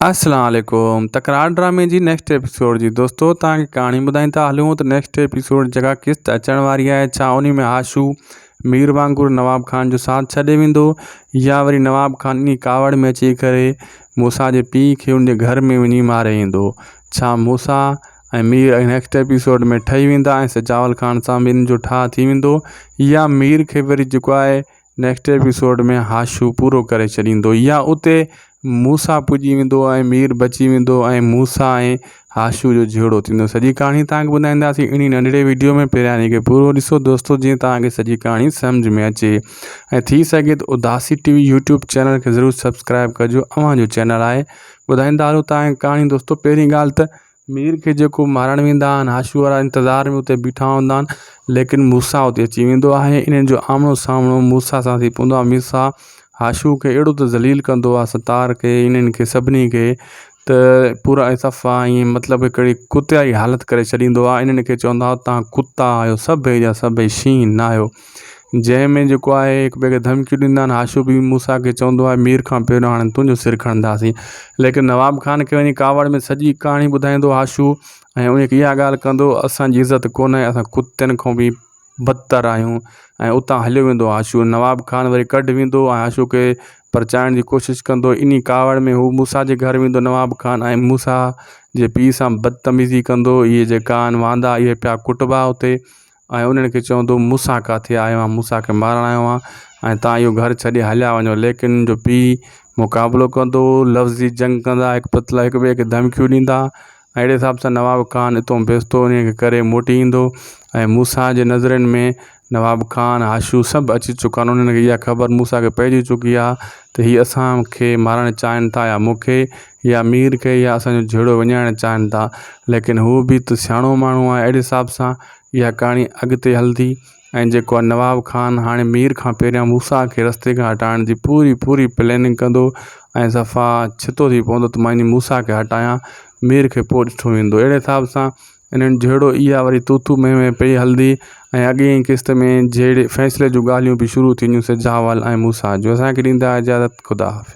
السلام عليڪم تڪرار ڊرامي جي نيڪسٽ ايپيسوڊ جي دوستو توهان کي ڪهاڻي ٻڌائين ٿا هلون ته نيڪسٽ ايپيسوڊ جيڪا قسط اچڻ واري آهي ڇا انهي ۾ هاشو مير وانگر نواب خان جو ساٿ ڇڏي ويندو يا وري نواب خان انهي ڪاوڙ ۾ اچي ڪري موسيٰ جي پيء کي ان جي گهر ۾ وڃي ماري ايندو ڇا موسيٰ ۽ مير نيڪسٽ ايپيسوڊ ۾ ٺهي ويندا ۽ سجاول خان سان به ان جو ٺاهه ٿي ويندو يا مير کي وري جيڪو آهي نيڪسٽ ايپيسوڊ ۾ هاشو پورو ڪري ڇڏيندو يا اتي موسيٰ پڄي ويندو ۽ مير بچي ويندو ۽ موسيٰ ۽ هاشو جو جهيڙو ٿيندو سڄي ڪهاڻي توهان کي ٻڌائينداسين انهي ننڍڙي ويڊيو ۾ پهريان انهي کي پورو ڏسو دوستو جيئن توهان کي سڄي ڪهاڻي سمجهه ۾ اچي ۽ ٿي سگهي ته Udasi T V YouTube channel کي ضرور سبسڪرائب ڪجو اوهان جو چينل آهي ٻڌائيندا هلو توهان کي ڪهاڻي دوستو پهرين ڳالهه ته مير کي جيڪو مارڻ ويندا آهن هاشو وارا انتظار ۾ اتي بيٺا هوندا آهن ليڪن موسيٰ اتي اچي ويندو آهي انهن جو آمنو سامنو موسيٰ سان ٿي پوندو آهي موسيٰ هاشو کي اهڙو ته ذليل ڪندو آهي ستار کي انهن کي سڀني کي ته پورا صفا ائين مطلب هڪڙي ڪتي واري حالت ڪري ڇڏيندو آهي انهن کي چوندو آهي توهان ڪتا آهيو سڀئي جا سڀئي شينهن نه آهيو جنهن ۾ جيڪو آهي هڪ ٻئي کي ڌمڪيون ڏيندا آهن هاشو به موسيٰ کي چوندو آهي مير کان پهريون هاڻي تنهنجو سر کڻنداسين ليڪن نواب خان کي وڃي ڪاوڙ ۾ سڄي ڪهاڻي ٻڌائيندو هاشو ۽ ان کي اها ڳالهه ڪندو اسانجي عزت ڪونهي اسان ڪتن کان به بدتر آهيون ۽ اتان هليو ويندو هاشو نواب خان وري ڪڍ ويندو ۽ هاشو کي پرچائڻ جي ڪوشش ڪندو انهي ڪاوڙ ۾ هو موسيٰ جي گهر ويندو نواب خان ۽ موسيٰ جي پيء سان بدتميزي ڪندو اهي جيڪا آهن واندا اهي پيا ڪٽبا اتي ۽ انهن کي چوندو مون سان ڪاٿي آيو آهين مون سان کي مارڻ آيو آهين ۽ تان اهو گهر ڇڏي هليا وڃو ليڪن ان جو پيء مقابلو ڪندو لفظي جنگ ڪندا هڪ پتلا هڪ ٻئي کي ڌمڪيون ڏيندا ۽ اهڙي حساب سان نواب خان اتو بيستو انهن کي ڪري موٽي ايندو ۽ موسيٰ جي نظرين ۾ نواب خان هاشو سڀ اچي چڪا آهن انهن کي اها خبر موسيٰ کي پئجي چڪي آهي ته هي اسان کي مارڻ چاهين ٿا يا مون کي يا مير کي يا اسان جو جهيڙو وڃائڻ چاهين ٿا ليڪن هو به ته سياڻو ماڻهو آهي اهڙي حساب سان اها ڪهاڻي اڳتي هلندي ۽ جيڪو آهي نواب خان هاڻي مير کان پهريان موسيٰ کي رستي کان هٽائڻ جي پوري پوري پلاننگ ڪندو ۽ صفا ڇتو ٿي پوندو ته مان موسيٰ کي هٽايان مير کي پوء ڏٺو ويندو اهڙي حساب سان انهن جهيڙو اها وري تو تو مين مين پئي هلندي ۽ اڳئين قسط ۾ جهيڙي فيصلي جون ڳالهيون به شروع ٿينديون سجاول ۽ موسيٰ جو اسان کي ڏيندا اجازت خدا حافظ.